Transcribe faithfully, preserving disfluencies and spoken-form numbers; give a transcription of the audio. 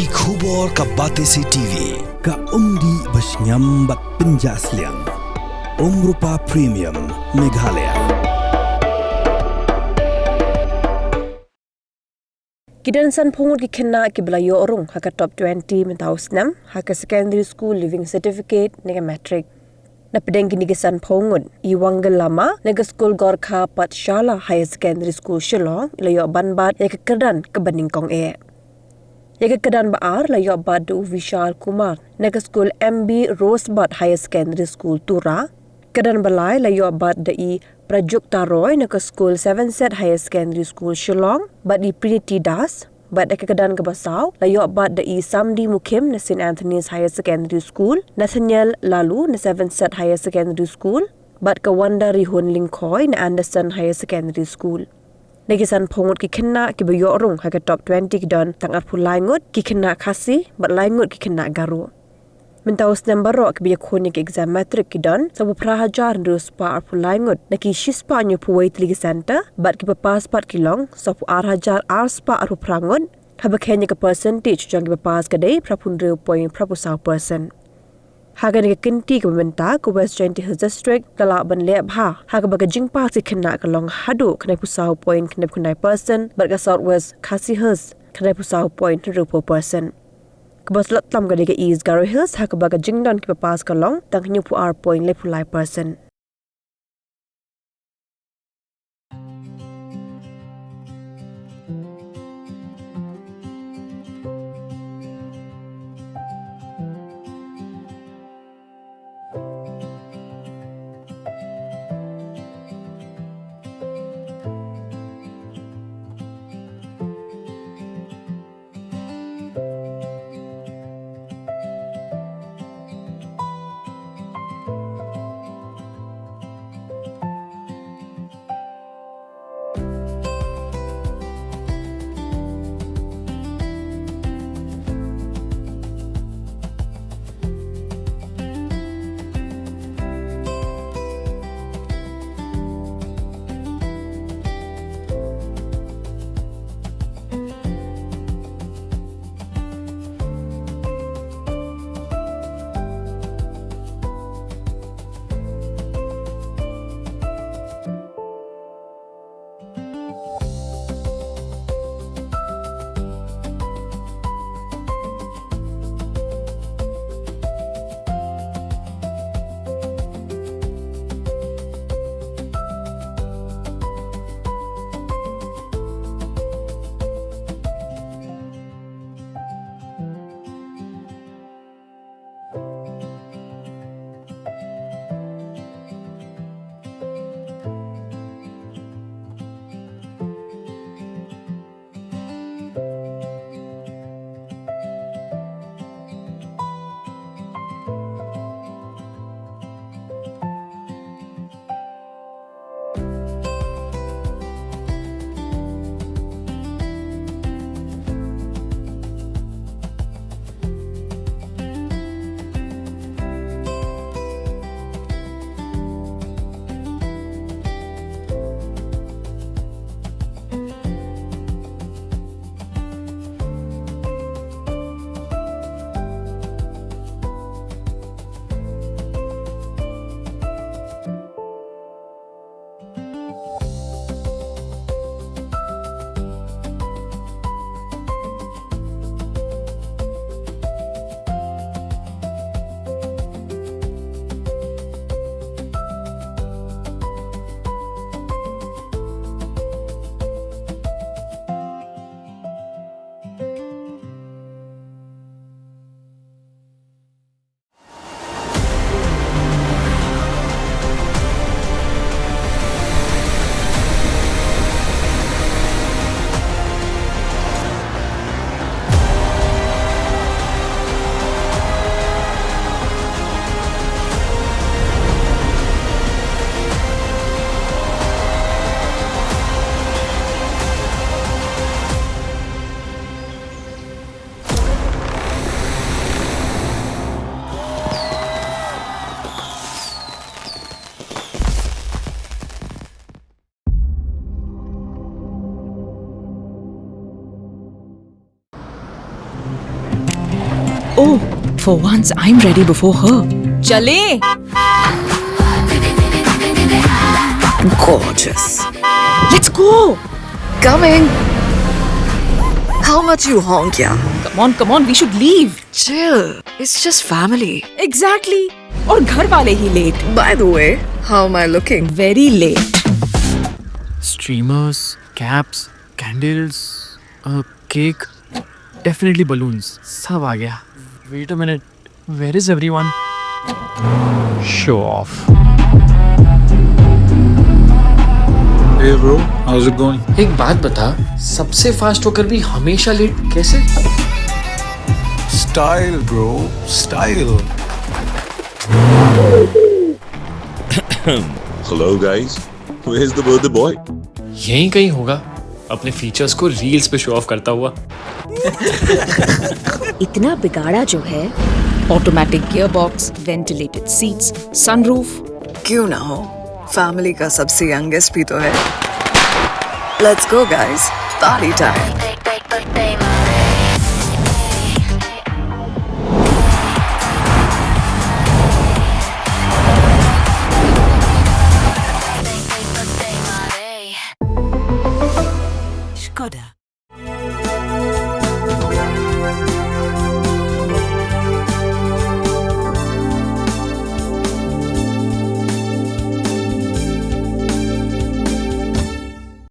Ki khubor ka Batesi T V, ka umdih ba shngiam bad pynjah sliang. Umrupa Premium, Meghalaya. Ki don sanphew ngut ki khynnah kiba la ïoh rung ha ka top twenty mynta u snem ha ka Secondary School Leaving Certificate ne ka Matric. Na pdeng kine ki sanphew ngut, i Wangel Lama na ka skul Gorkha Pathshala Higher Secondary School Shillong i la ïoh ban bat ïa ka kyrdan kaba nyngkong eh. Ïa ka kyrdan ba ar la ïoh bat da u Vishal Kumar na ka skul M B Rosebud Higher Secondary School Tura. Kyrdan ba lai la ïoh bat da i Prajakta Roy na ka skul Seven Set Higher Secondary School Shillong, bad i Prinity Das. Bad ïa ka kyrdan kaba saw la ïoh bat da i Samdi Mukhim na Saint Anthony's Higher Secondary School, Nathaniel Lalu na Seven Set Higher Secondary School, bad ka Wanda Rihun Lyngkhoi na Anderson Higher Secondary School. Na ki sanphew ngut ki khynnah kiba ïoh rung ha ka top twenty ki don tang arphew lai ngut ki khynnah Khasi bad lai ngut ki khynnah Garo. Mynta u snem baroh kiba ïakhun ïa ka exam matric ki don sawphew phra hajar hynriew spah arphew lai ngut na ki shispah hynñiewphew wei tylli ki centre, bad kiba pass pat ki long sawphew ar hajar ar spah arphew phra ngut, haba khein ïa ka percentage jong kiba pass ka dei phraphew hynriew point phraphew saw percent. Ha kane ka kynti kaba mynta, ka West Jaintia Hills District ka lah ban leh bha ha kaba ka jingpass ki khynnah ka long haduh khyndaiphew saw point khyndaiphew nai percent, bad ka South West Khasi Hills khyndaiphew saw point hynriewphew percent. Kaba slap tam ka dei ka East Garo Hills ha kaba ka jingdon kiba pass ka long tang hynñiewphew ar point laiphew lai percent. Oh, for once I'm ready before her. चले. Gorgeous. Let's go. Coming. How much you honk, yeah? Come on, come on, we should leave. Chill. It's just family. Exactly. और घर वाले ही late. By the way, how am I looking? Very late. Streamers, caps, candles, a cake, definitely balloons. सब आ गया. Wait a minute, where is everyone? Show off. Hey bro, how's it going? एक बात बता, सबसे फास्ट होकर भी हमेशा लेट कैसे? Style, bro, style. Hello, guys. Where's the birthday boy? यहीं कहीं होगा, अपने फीचर्स को रील्स पे शो ऑफ करता हुआ. इतना बिगाड़ा जो है. Automatic gearbox, ventilated seats, sunroof. क्यों ना हो, फैमिली का सबसे यंगेस्ट भी तो है. Let's go, guys. Party time.